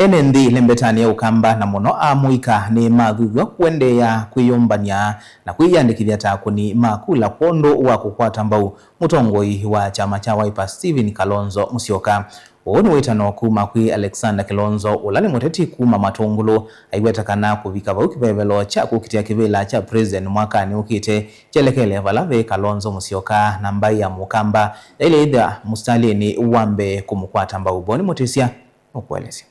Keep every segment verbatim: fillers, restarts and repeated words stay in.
Ene nthĩ ĩlembetanĩ ya Ũkamba na mũno amũika nĩ mathuthw'a kũendeea kwĩyũmbany'a na kwĩyĩandĩkĩthya ta akũni ma kula kwondũ wa kũkwata mbau mũtongoi wa kyama kya Wiper Stephen Kalonzo Musyoka. Ũũ nĩ wĩtano kuma kwĩ Alexander Kilonzo, ũla nĩ mũteti kuma Matũngũlũ, aiweta kana kũvika vau kĩvevelo kya kũkitĩa kĩvĩla kya president mwakanĩ ũkĩte kyelekele vala ve Kalonzo Musyoka na mbaĩ ya Mũkamba yaĩle ĩthĩa mũsitalĩnĩ wa mbee kũmũkwata mbau. Boni Mũtĩsya ũkũelesya.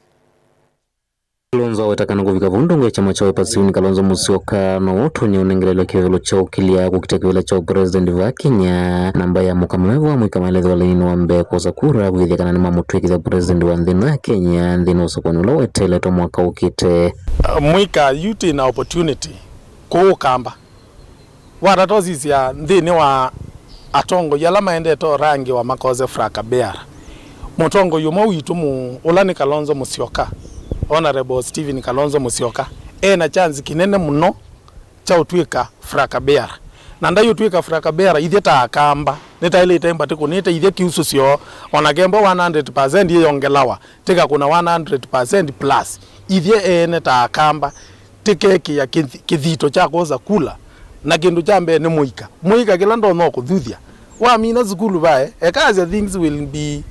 Kalonzo aweta kana kũvika vau ndongo ya kyama kya Wiper Stephen Kalonzo Musyoka no ũtonya ũnengelelwe kĩvevelo kya ũkilya kũkita kĩvĩla kya president va Kenya, na mbaĩ ya Mũkamba meva amũika maelethwa lainĩ wa mbee kwosa kura kwĩthĩa kana nĩmamũtw'ĩkĩthya president wa nthĩ ĩno ya Kenya nthĩnĩ wa ũsakũani ũla weteletwe mwaka ũkĩte. Mũika yu twĩ na opportunity kũũ Ũkamba. Watata ũsisya nthĩnĩ wa atongoi ala maendete ũrangĩwa makose flag bearer, mũtongoi ũmwe witũ mũ-, ũla nĩ Kalonzo Musyoka, Honorable Stephen Kalonzo Musyoka, ena chance kĩnene mũno kya ũtw'ĩka flag bearer. Na ndaiũtw'ĩka flag bearer, ithyĩ ta Akamba nĩtaĩlĩte mbatĩ kũnĩte ithyĩ kĩusũsyo, ona kembo one hundred percent ĩyongelawa, tĩkakũna one hundred percent plus. Ithyĩ ene ta Akamba tĩkekĩa kĩthi-, kĩthito kya kwosa kula. Na kĩndũ kya mbee nĩ mũika. Mũika kĩla ndonya kũthuthya. Wamina sukulu vae, ekasya things will be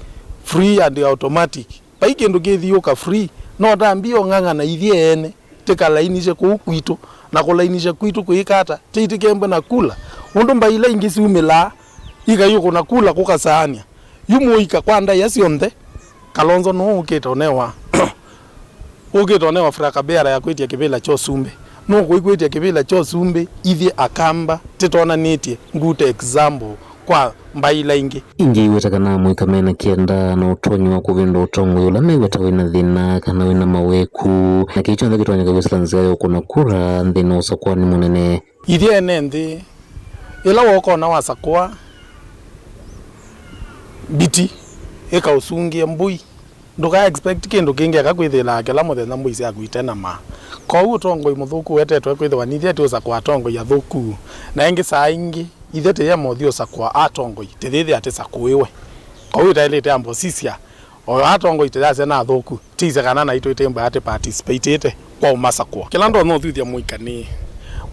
free and automatic. Vai kĩndũ kĩthiũka free, no tambie ũng'ang'ana ithyĩ ene, tĩkalainisye kũu kwitũ, na kũlainisya kwitũ kwĩka ata, tĩitĩkembwe na kula. Ũndũ mbaĩ ila ingĩ syumĩlaa, ikaiũkũna kula kũkasaanĩa. Yu mũika kwa ndaĩa syonthe, Kalonzo nũũ ũkĩte ũnewa, ũkĩte ũnewa flag bearer ya kwĩtya kĩvĩla kya ũsumbĩ. Nũkũikwĩtya kĩvĩla kya ũsumbĩ, ithyĩ Akamba tĩtonanĩtye good example kwa mbaĩ ila ingĩ. Ingĩ iweta kana amũika mena kĩenda na ũtonyi wa kũvĩndũa ũtongoi ũla meweta wĩna thĩna kana wĩna mawĩku, na kĩĩ kyonthe kĩtonya kawĩsĩla nzĩa ya ũkũna kura nthĩnĩ wa ũsakũani mũnene. Ithyĩ ene nthĩ, ĩla wokona wasakũa mbiti ĩkaũsungĩe mbũi, ndũka expect kĩndũ kĩngĩ eka kwĩthĩlaa kĩla mũthenya mbũi syaku itenamaa. Kwoou ũtongoi mũthũku wetetwe kwĩthĩwa nithyĩ tĩũsakũa atongoi athũku. Na ĩngĩ saa ingĩ, ithyĩ tĩyema ũthi ũsakũa atongoi tĩyĩthĩa tĩsakũĩwe. Kwoou ĩtaĩlĩte ambe ũsisya, o atongoi tĩyasya na athũku, tĩisye kana naitũ ĩtĩmbaa tĩ participate kwa ũmasakũa. Kĩla ndonya ũthuthya mũika nĩ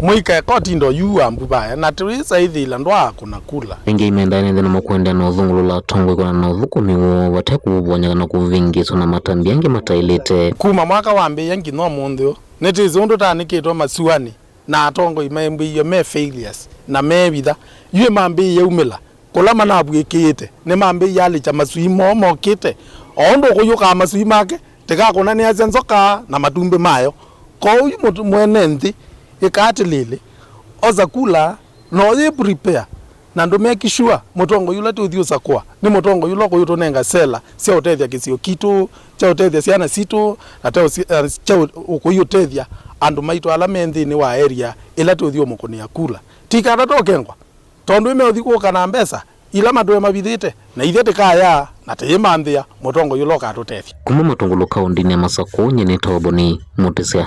mũika ekotindo yu wa mbu vaya, na tĩwĩsa ĩthĩla ndwaakũna kula. Ĩngĩ imendae nĩ nthĩ na makũendeea na ũthũngũlũla atongoi kwonana na ũthũkũmi woo vate kũũvonya kana kũvĩngĩĩswa na matambya angĩ mataĩlĩte. Kuma mwaka wambĩĩa nginya ũmũnthĩ ũũ, nĩtĩsĩ ũndũ tanĩkĩtwe masiwanĩ na atongoi mambĩĩie me failures na meevitha. Yu mambĩĩie umĩla kũla manavw'ĩkĩĩte, nĩmambĩĩie alĩkya maswii moo mokĩte. O ũndũ ũkũyũkaa maswii make, tĩkakũnanĩasya nzoka na matumbĩ mayo. Kwoou yu mũtu-, mwene nthĩ, ĩka atĩlĩlĩ, osa kula, na ũyĩ prepare, na ndũ make sure mũtongoi ũla tũũthi ũsakũa nĩ mũtongoi ũla ũkũyũtũnenga sela sya ũtethya kĩsio kitũ, kya ũtethya syana sitũ, na kya ũsi-, eh, kya ũ-, ũkũyũtethya andũ maitũ ala me nthĩnĩ wa area ĩla tũũthi ũmũkũnĩa kula. Tikana tokengwa. Tondũ ĩmeũthi kũka na mbesa ila matũe mavithĩte, na ithyĩ tĩkaya na tĩyĩmanthĩa mũtongoi ũla ũkatũtethya. Kuma Matũngũlũ kaũndĩnĩ ya Masakũ, nyie nĩtawa Boni Mũtĩsya.